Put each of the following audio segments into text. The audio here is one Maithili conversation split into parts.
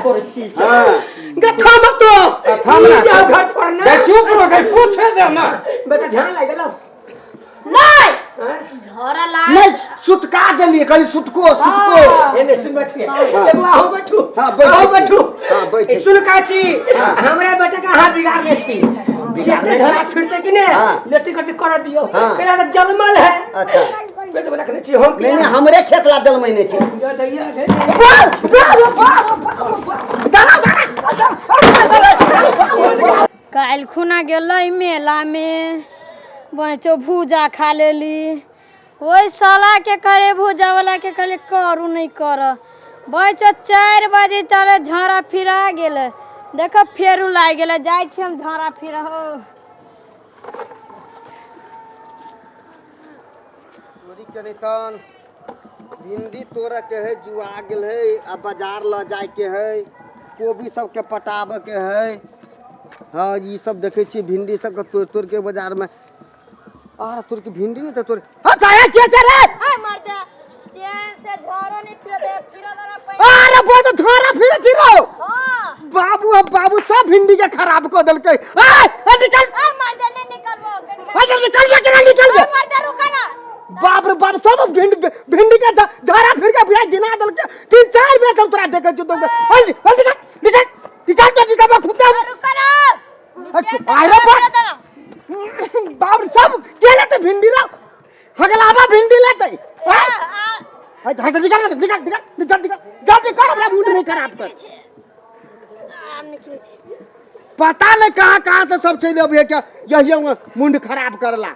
करै छी। हाँ। गे थम तो। थम ना। जा घर पर ना। दे चुप रहो, कहीं पूछे दे ना। बेटा ध्यान लागि गेलौ? नहीं। हाँ? झोरा लाग। नहीं, सुटका देलिए, कहली सुटको सुटको। हाँ। एने सुन बैठिए। हाँ। ए बुआ, आहो बैठू। हाँ, बैठे आहो छी। बैठू। हाँ, बैठे। ए, सुन काची, हाँ। हमरा बेटा के अहाँ बिगाड़ने छी। बिगाड़ने छी? झोरा फिरते कि ने? हाँ। लेटी कटी कर दियो। हाँ। केना तऽ जलमल है। अच्छा। पेट में रखने छी हम। नहीं नहीं, हमरे खेत ला जलमैने छी। जो दैया है। काल्हि खुना गेलै मेला में, बचो भूजा खा लेली। ओहि साला के करे भूजा वाला के कहले करू नहीं कर। बचो 4 बजे तले झोरा फिरा गेलै। देखो फेरू लागि गेलै, जाइ छी हम झोरा फिरा हो। तोरी के नहीं तन भिंडी तोड़े के है, जुआ गेल है, आ बाजार ल जाय के है, कोबी सबके पटाबे के है। हाँ, ई सब देखे छी भिंडी सबके तोड़ तोड़ के बाजार में। आर तोड़ के भिंडी नहीं तो तोड़। अच्छा, ए, के छै रे? ए मर्दा, चैन से झोरो नहीं फिरा दे, फिरा दे ना पैन। अरे वो तो झोरा फिरे थी रो। हाँ। बाबू, अब बाबू सब भिंडी के खराब कर देलकै। ए, ए, निकल। ए मर्दा, नहीं निकलबो, कनिका। ए, जब निकल बे, केना निकल बे? ए मर्दा, रुका ना। बाप रे बाप, सब भिंडी के झोरा फिर के बिया गिना देलकै। 3-4 बेर हम तोरा देखै छियौ तो। ए, निकल, निकल, निकल, निकल तो निकल, खुद ए, रुका ना। अरे, चैन से अरे झोरा बाप। फिरा दे ना। बाप रे, सब के लेते भिंडी रो? हगलावा भिंडी लेते। ए, आ। हट, हट, निकल, निकल, निकल, निकल, निकल, जल्दी कर, हमरा मूड नहीं खराब कर। आम निकले छी। पता नहीं कहाँ कहाँ से सब चलि अबै क्या, यही मुंड खराब करला।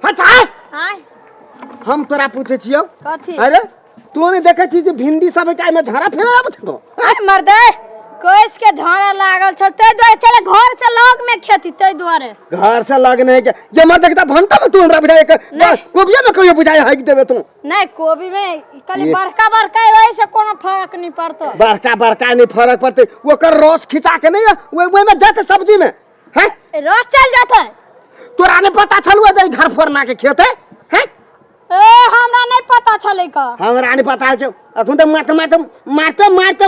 अच्छा, आय। हम तोरा पूछे छियौ। कथी? अरे तू नहीं देखे छी जे भिंडी सब के एहिमे झड़ा फेरे आबै छौ? आय मर्दे, कोस के झड़ा लागल छल तै दुआरे चले घर से लग में खेती तै दुआरे। घर से लग नहीं के जे मत देखता भंटा में तू हमरा बुझाए के नहीं। कोबिया में कहियो बुझाए हक देबे तू। नहीं, कोबी में खाली ये- बड़का बड़का है, ओहि से कोनो फर्क नहीं पड़तो। बड़का बड़का नहीं फर्क पड़ते, ओकर रस खिंचा के नहीं है, ओहि में जाते सब्जी में हैं? रस चल जाता है। तोरा नहीं पता छलुआ जे घर फोड़ना के खेत है, हैं? ए, हमरा नहीं पता छलै का। हमरा नहीं पता छै, अखन तऽ मारते मारते मारते मारते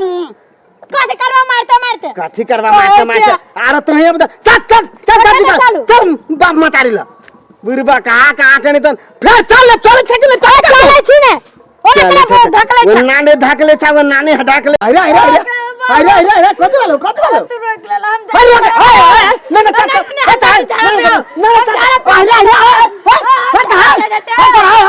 कथी करबा मारते मारते? कथी करबा कहै मारते मारते? छियै। आरो तो नहीं बता, चल चल चल चल चल, चल, चलू। चल बाप मतारी ला बुढ़बा कहाँ कहाँ के नहीं तन फिर चल ले, चल छै कि नहीं? चल, चल। चलै छी ने। ओने चलै केना छै, धकलै ओ छै? नाने धकले छै, ओ नाने धकले। अरे, अरे, अरे, अरे, अरे, अरे, कथी भेलौ, कथी भेलौ? तू रोक लेला, हम अरे, अरे, अरे, अरे, नहीं, नहीं, चल, नहीं, चल, नहीं, चल, हम चल, जा नहीं, रहे हो। नहीं, नहीं, हम चल, जा रहे हो। अरे, अरे, अरे, अरे, अरे, अरे, अरे, अरे,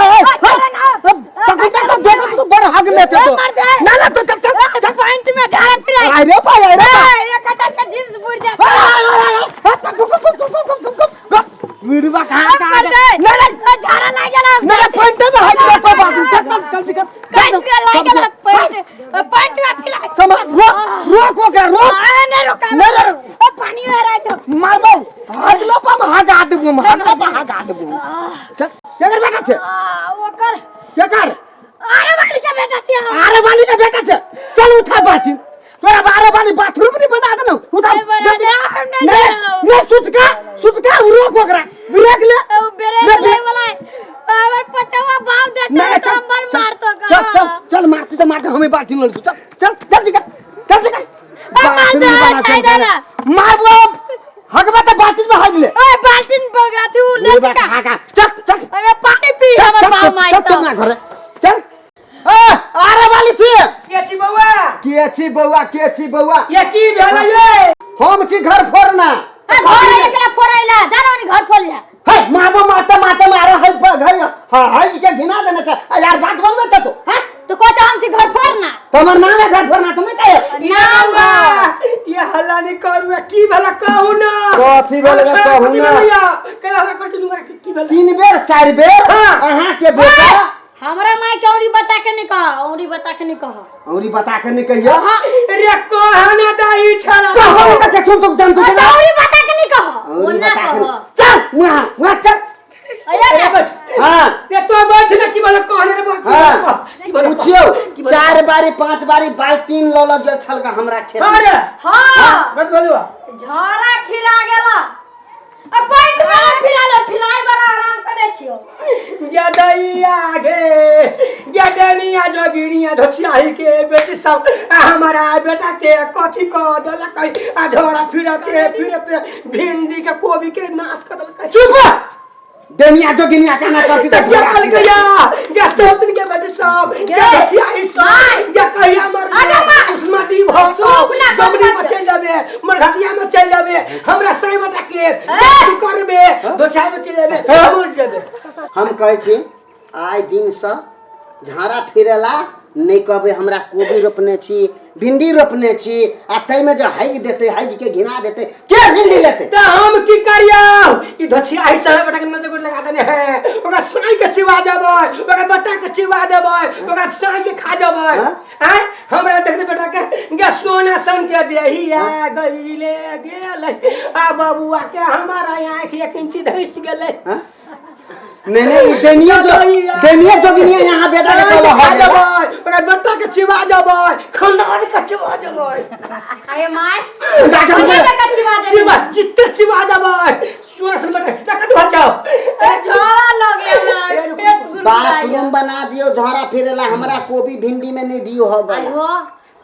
अरे, अरे, तखन तक तो देखो तो बड़ हग ले छै तो। मर जाए। ना, ना, चल, चल, चल, चल। पैंट में झाड़ा फिराई। अरे भाई, अरे भाई। ए, 1000 का जींस बुड़ जाता। अरे, अरे, अरे, अरे, गुप, गुप, गुप, गुप, गुप, गुप, गुप। बुढ़बा कहाँ कहाँ मर जाए। नहीं, नहीं। ए, झाड़ा लाग गेल। नहीं, नहीं, पैंट में हग ले कोई बात नहीं। चल, चल, चल, चल, चल। कैसे लाग गेल पैंट? ए, पैंट में फिराई। संभाल, रोक, रोक ओकरा, रोक। आ, नहीं रोका। नहीं, नहीं, नहीं। ए, पानी में हराई तो। मारबौ, हग लो पा, हग आ देबौ, हग लो पा, हग आ देबौ। चल, केकर बेटा छै? आ, ओकर। केकर? आरे वाली के बेटा छै हम। आरे वाली के बेटा छै। चल उठा बाटी। तोरा आरे वाली बाथरूम नहीं बना देलौ। उठा। नहीं बना जल्दी। दे, हम नहीं नहीं, जाएब। नहीं, सुतका, सुतका, रोक ओकरा। ब्रेक ले। ओ, ब्रेक नहीं, ले ब्रेक। वाला है। हमर पचवा बाप देते नहीं, तोरा चल, मर चल, मारतो का। चल, चल, चल, मारती तो मारते, हमें बाल्टी लड़ चल, चल, जल्दी कर, जल्दी कर। ए, मार दे, बाथरूम बना, खाई चल, दे ना। मारबो अब। हगबा तो बाल्टी में हग ले। ओए, बाल्टी में बगा थी, उ ले ये बात का। खा, खा। चल, चल। अबे पानी पी चल, हमर चल, बाप चल, माई चल, सब। चल ना घरे। चल। ए, आरे वाली छी। के छी बौआ? के छी बौआ, के छी बौआ? ये की भेलै ये? हम छी घर फोड़ना। ए, घर एकरा फोड़ैला, जानो नी घर फोड़ जा। हे, मारबो मारते मारते मारे है घर, हां, है के घिना देने छै। आ यार बात बनबै छै तू, हां? तो को हम छी घर फोड़ना। तोमर नाम है घर फोड़ना तो नहीं कहे। ये नाम बौआ, ये हल्ला नहीं करू, ये की भेला कहू ना। कथी भेलै हम कहू कथी ना। भेलै या? केला हल्ला करती दुआरा की भेलै? 3 बेर 4 बेर हाँ। अहाँ के बेटा। हमरा माई के औरी बता के नहीं कह, औरी बता के नहीं कह। औरी बता के नहीं कहियो। हाँ। रे कह ना दाई छला। कहो ना के सुन तो जान तो तो औरी बता के नहीं कह, औरी ओना बता के कह। नहीं। चल वहां, वहां चल। अरे रे ना। बैठ। हाँ। रे तो बैठ ना, की भेलै कहने रे बा, की हाँ। भेलै कह, की भेलै कह? पूछियो, की भेलै? 4 बारी 5 बारी बाल्टीन ल ल गेल छल गा हमरा खेत में। हाँ रे। हाँ। बैठ बोलुआ। झोरा खिरा गेला। आ पैंट वाला फिराले फिराय वाला आराम करे छियो। गदैया गे गदनिया जोगिनिया धोसियाही के बेटी सब हमारा बेटा के कथी क देलक आ झोरा फिरते फिरते भिंडी के कोबी के नाश कर देलक। चुप देनिया जोगिनिया का ना करती त क्या कल गया गे सौतन के बेटी सब गे धोसियाही सब गे कहिया मर उस्मा दी भ जमनी में चल जाबे मरघटिया में चल जाबे हमरा सही बेटा के तू करबे धोसियाही में चल जाबे मर जाबे। हम कहै छी आइ दिन से झाड़ा फिरेला नहीं कहबे हमरा कोबी रोपने छी भिंडी रोपने छी आ तैमे जे हाइक देते हाइक के घिना देते के भिंडी लेते त हम की करियौ ई धोसियाही सब बेटा के नजर गोड़ लगा देने है ओकरा साई के चिबा देबै ओकरा बट्टा के चिबा देबै ओकरा साई के खा जेबै। आय हमरा देखते बेटा के गे सोना सन के देही आ गईले गेलै आ बबुआ के हमारा आँख एक इंची धंस गेलै। नहीं नहीं देनिया जो देनिया जोगिनिया यहाँ बेटा के कहलो खा जेबै ओकरा बट्टा के चिबा जेबै खानदान के चिबा जेबै। अरे my चिबा जिते चिबा जेबै सोना सन बेटा ना कतौ बचाओ झोरा लग गया पेट बाथरूम बना दियो झोरा फिरेला हमरा कोबी भिंडी में नहीं दियो हो आई हो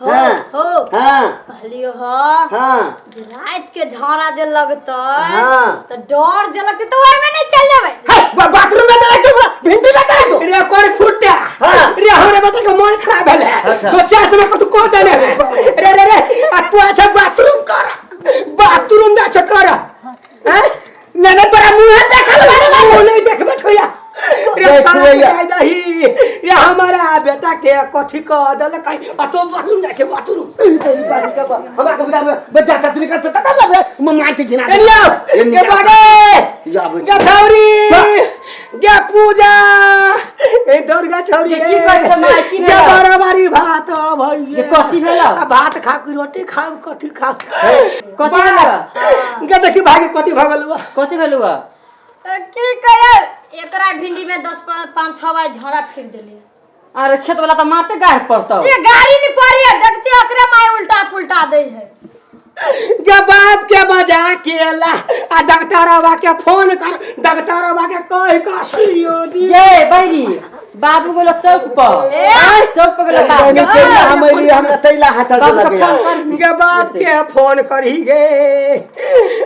हो हो हां कहलियो हो हां रात के झोरा जे लगतै हां त डर जे लगतै त ओइ में नहीं चल जेबै। हे बाथरूम में देबै के भिंडी में करे तो रे कोन फुटा रे हमरा बेटा के मन खराब भेलै बच्चा से कतौ कह देने है रे रे रे आ तू अच्छा बाथरूम कर बाथरूम ना छ कर हैं नहीं नहीं तोरा मुंह देखल मुंह नहीं देखबे ठोया रे छोया दही रे हमारा बेटा के कथी क देलकै आ तो बाथरूम जा छै बाथरूम हमरा के बुझा बच्चा ततरी कर तत तत मार के घिना ए लियो के बागे गे छौरी गे पूजा ए दुर्गा छौरी की कहै छै माय की गे भेलौ? बराबरी भात भइले गे कथी भेलौ? आ भात खा के रोटी खाउ कथी खाउ कथी भेलौ? गे देखी भागे कथी भगल हुआ कथी भेलौ? की कहे एकरा भिंडी में 10 5 6 बार झोरा फिर देलिए। अरे खेत वाला त मारते गाय पड़तौ। ये गाड़ी नहीं पड़ी है देख छी ओकरे my उल्टा पुल्टा दे है। गे बाप के बजा के ला आ डॉक्टरवा के फोन कर डॉक्टरवा के कह के सुइयो दी। गे बैरी बाबू गेलो चौक पर चौक पर गेलो बाबू। हम अइली हमरा तैला हाथ लगे गे बाप के फोन करही गे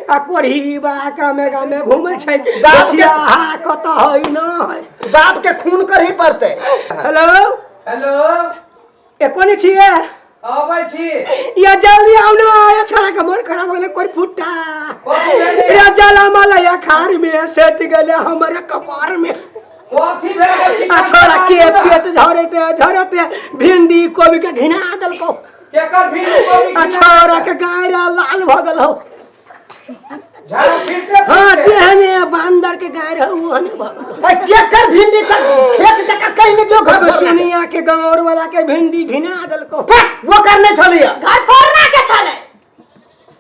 आ कोरही बा गामे गामे घूमे छै बाप के हा कत है न है बाप के खून करही पड़ते। हेलो हेलो ए कोनी छियै? आबै छी या जल्दी आउ ना या छोरा के मन खराब हो गेलै कोई फुटा कथी भेलै? रे जला मला खार में सेट गेलै हमरे कपार में। कथी भेल? आ छोरा के पेट झरते झरते भिंडी कोबी के घिना देलकौ। केकर भिंडी कोबी? आ छोरा के गायरा लाल भ गेल हौ झाड़ा फिरते। हां जेहने बांदर के गाय रहौ ओहने भ गेल। ए केकर भिंडी सब खेत जकर कहीं नहीं जो घर सुनिया के गौर वाला के भिंडी घिना देलकौ। वो करने छलिया घर फोड़ना के छले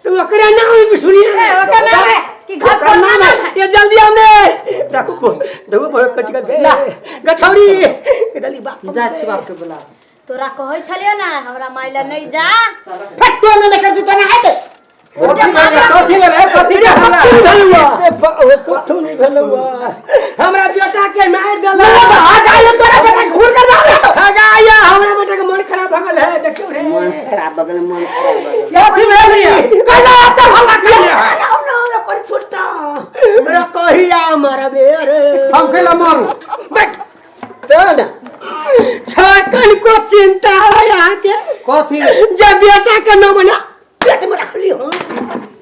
तू ओकरे नाम भी सुनिया ए ओकर नाम है कि घर फोड़ना नाम है। ये जल्दी हमने देखो देखो बहुत कट गेल गछौरी ए दली बाप जा छी बाप के बुला। तोरा कहै छलियो ना हमरा माइला नहीं जा फट तो ने कर दी तना हेते कथी भेलै? कथी भेलौ? कथू नहीं भेलौ हमरा बेटा के मार देलौ। हगाया तोरा बेटा के खून करबा हगाया हमरा बेटा के मन खराब भ गेल है देखियौ रे मन खराब भ गेल मन खराब भ गेल। कथी भेलै? कहला चल हमरा कहले आउ ना हमरा कोन फुटता हमरा कहिया मारबे रे हम केला मारू बैठ तो ना छकन को चिंता है यहाँ के कथी जे बेटा के नाम ना पेट में रखली हूँ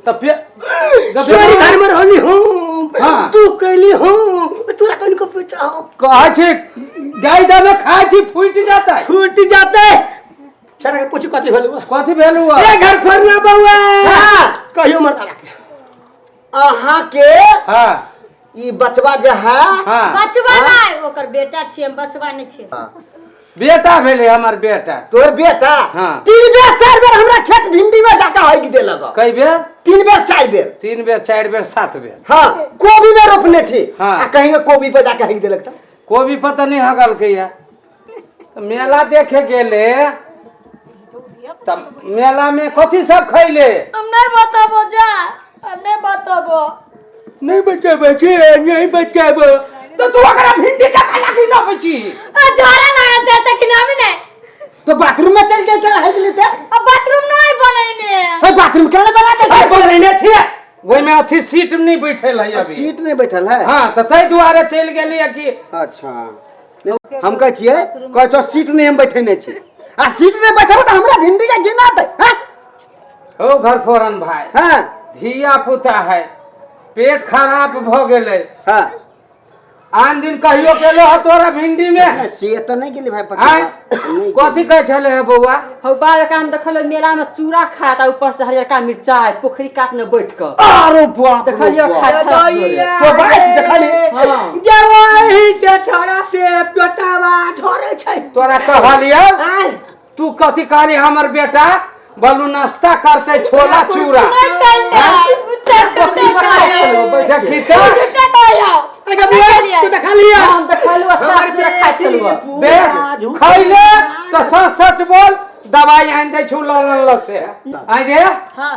त सोरी घर में रहली हूँ हाँ। तू कैली हूँ तोरा कन को पूछा कहै छै गाय दाना खाय छी फूटि जाता फूट जाते छड़ा के पूछ कथी भेलौ? कथी भेलौ? ए घर फोड़ना बउआ कहियो मरदा के अहाँ के हां ई बचवा जे है हां बचवा नहीं ओकर बेटा छियै हम बचवा नहीं छियै। बेटा भेलै हमर बेटा। तोर बेटा? हाँ। 3 बेर 4 बेर हमरा खेत भिंडी में जाके हगि देलक। कई बेर? 3 बेर 4 बेर। 3 बेर 4 बेर 7 बेर। हाँ कोबी में रोपने छी। हाँ। आ कहीं कोबी पे जाके हगि देलक त कोबी पता नहीं हगलकै या। मेला देखे गेले त मेला में कथी सब खैले? हम नहीं बताबो जा हम नहीं बताबो। नहि बचाबै छी, नहि बचाबै तऽ तू ओकरा भिंडी के काला की ना बची। आ झोरा लागल छै तऽ खिनाबी नहि। तो बाथरूम में चल जाए, है गेली ते? आ बाथरूम नहीं बनैने। है, बाथरूम केना बना दे? अरे बनेने छियै, ओहिमे अथी सीट नहि बैठल है अभी। सीट नहीं बैठल है? हाँ, तऽ ताहि दुआरे चलि गेलियै कि। अच्छा, हम कहै छियै, कहै छौ सीट नहीं हम बैठेने छी, आ सीट नहीं बैठब तऽ हमरा भिंडी के गिना दे। हाँ? ओ घर फोरन भाई। हाँ। धिया पुता है, पेट खराब भ गेलै। हाँ। आन दिन कहियो गेलो ह तोरा भिंडी में? नहीं, से तऽ नहीं गेली भाई पटुआ। आँय? नहीं। कथी कहै छलै हे बौआ? हौ बाल काम देखल, मेला में चूड़ा खाता, ऊपर से हरियरका मिर्चाई, पोखरी कात में बैठ के। अरे बाप रे देखलियो बाप। खाइ छल। सोबाइत देखली। हाँ। गेरवाही से छोरा से पेटावा झरे छै। तोरा कहलियौ। आँय? तू कथी कहली? हमर बेटा बोलू नाश्ता करते छोला चूड़ा। नहीं कहले, पोखरी पर खाइ छलौ। देखी तऽ। झूठा कहलियो। अच्छा बुआ, तू तऽ खा लिया। हम देखलु, अच्छा चूड़ा खाइ छलौ। देख, खैले तऽ सच सच बोल, दवाई आनि दै छौ ललन से आइ रे। हाँ।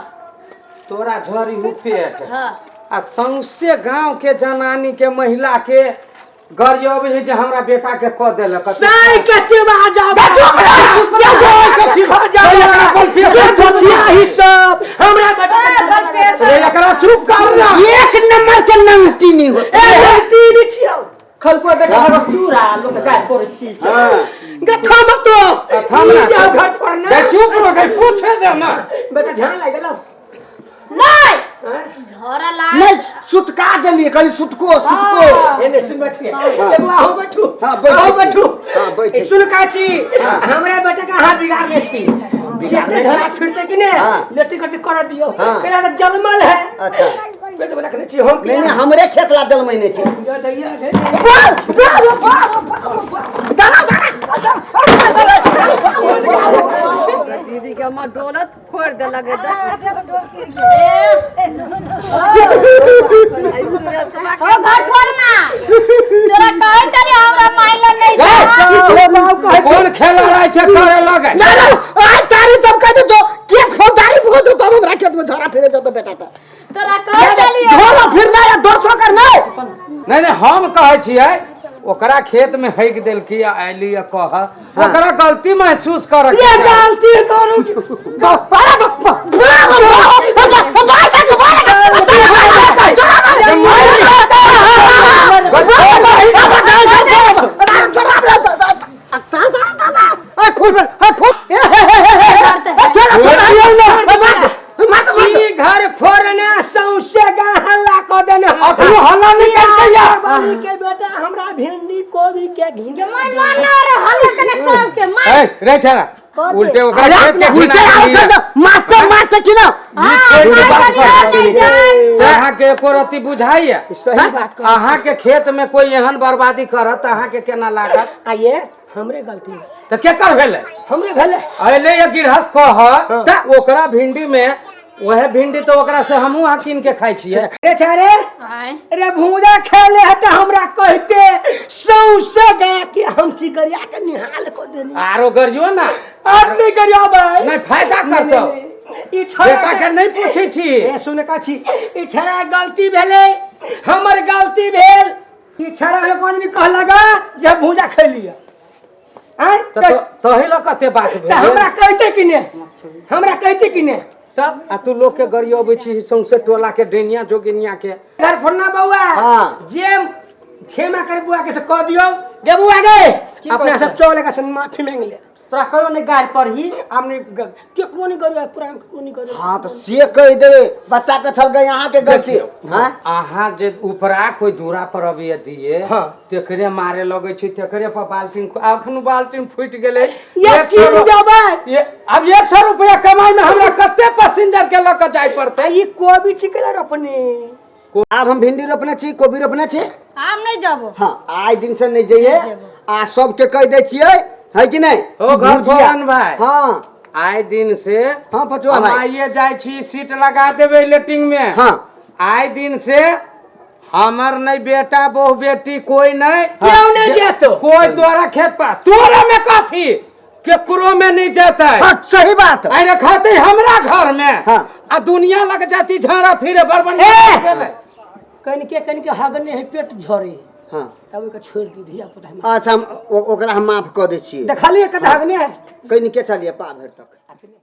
तोरा झरी हूँ पेट। हाँ। आ सौंसे गांव के जनानी के, महिला के गरियबै है जे हमरा बेटा के कऽ देलक। साई के चिबा जाओ। चुप रह। साई के चिबा जाओ। एकरा बोल पेशा सोचिया ही सब हमरा बेटा के। रे, एकरा चुप कर ना। एक नंबर के नंगटी नहीं होता। ए तीन छियौ। खलको बेटा हरक चूड़ा, लोक गाय पड़ै छी। हाँ। गथा मत तो। थम ना। जाओ घर पर ना। दे, चुप रह गई, पूछे दे ना। बेटा, ध्यान लागि गेलौ? नहीं। आँय? झोरा लाग। नहीं, सुटका देलिए, कहली सुटको सुटको। एने सुन, बैठिए। ए बुआ, हो बैठू। हाँ, बैठे आओ छी। बैठू। हाँ, बैठे। ए, सुन काची, हमरा बेटा के अहाँ बिगाड़ने छी। बिगाड़ने झड़ा छी? फिरते कि ने? हाँ। लेटी कटी कर दियो। हाँ। केना तऽ जलमल है। अच्छा। पेट में रखने छी हम। नहीं नहीं, हमरे खेत ला जल महीने छी। जो दैया है। दीदी के हमर डोलत फोड़ देलक। हो घर फोड़ना, तोरा कहै छलियै हमरा माइल नहीं जा। कोन खेल रहे छै करे लगे? ना ना, आज तारी सब कह दे जो केस फौजदारी भोज तो हमरा खेत में झोरा फिरे जतो बेटा ता। तोरा कहै छलियै। झोरा फिरना या दोसो करना। नहीं नहीं, हम कहै छियै ओकरा खेत में हैक देलकी आ अयली आ कह ओकरा गलती महसूस कर। ये गलती करू। ई घर फोड़ना सौंसे गाँव हल्ला कऽ देने। अखनो हल्ला नहीं करते यार। बाबू के बेटा हमरा भिंडी कोबी के घिन। मार मार ना रे, हल्ला कने सबके मार। ए रे छड़ा, उल्टे ओकरा खेत के उल्टे घिना देलियै। मारते मारते कि ना? हाँ, मार छलियै नहीं जान। तऽ अहाँके एको रत्ती बुझाइया? सही बात कह। अहाँके खेत में कोई एहन बर्बादी करत, अहाँके केना लागत? आइए, हमरे गलती है। तऽ केकर भेलै? हमरे भेलै। अयले ये गृहस्थ कह तऽ ओकरा भिंडी में वह भिंडी तऽ ओकरा से हमहूँ अहाँ कीन के खाइ छियै। रे छे रे। आय। रे भूजा खेले है तऽ हमरा कहते सौंसे गाय के हम चिकरिया के निहाल कऽ देली। आरो गरियो ना। अब नहीं करियो भाई। नहीं फायदा करतौ। ई छोड़ा। बेटा के नहीं पूछै छी। ए सुन का छी, ई छड़ा गलती भेलै, हमर गलती भेल। ई छड़ा हम कोन कह लगा जे भूजा खेलिए आय। तऽ तही लऽ कते बात तऽ भेल। हमरा कहते कि ने, हमरा कहते कि ने? तब आ तू लोग के गरियबै छी सौंसे टोला के, डैनिया जोगिनिया के। घर फोड़ना बउआ। हाँ। जे क्षमा कर बुआ के से कह दियो गे बुआ गे, अपना सब चौल का से माफी मांग ले। तोरा कहियो नहीं गाय पड़ही। हम नहीं, केकरो नहीं करियो, पूरा हम केकरो नहीं करियो। हाँ, तो से कह देबे बच्चा के छल गए यहाँ के गलती। हाँ। अहाँ जे उपरा कोई दूरा पर अभी दिए। हाँ। तेकरे मारे लगै छै, तेकरे पर बाल्टीन, अखन बाल्टीन फूटि गेलै। ये 100 की जबै? ये अब 100 रुपया कमाई में हमरा कते पैसेंजर के लऽ के जाय पड़तै? ई कोबी चिकला रोपने। आब हम भिंडी रोपने छी, कोबी रोपने छी। हम नहीं जाबो। हाँ, आइ दिन से नहीं जइए, आ सबके कह दै छियै, है कि नहीं? ओ घर भुजिया। फोरन भाई। हाँ। आइ दिन से हाँ पचुआ हम भाई। आइए जाइ छी, सीट लगा देबै लेटिंग में। हाँ। आइ दिन से हमर नहीं बेटा बहु बेटी कोई नहीं। क्यों नहीं जेतो? कोई तोरा खेत पर, तोरा में कथी, केकरो में नहीं जेतै। हाँ, सही बात। अरे खाते हमरा घर में। हाँ। आ दुनिया लग जाती झाड़ा फिरे बड़ बढ़िया भेलै। कनिके कनिके हगने है पेट झरे। हाँ तब ओकरा छोड़ि दी धिया पुता। अच्छा, हम ओकरा हम माफ कऽ दै छियै। देखलियै कते हगने है। कनिके चलिए पा भरि तक।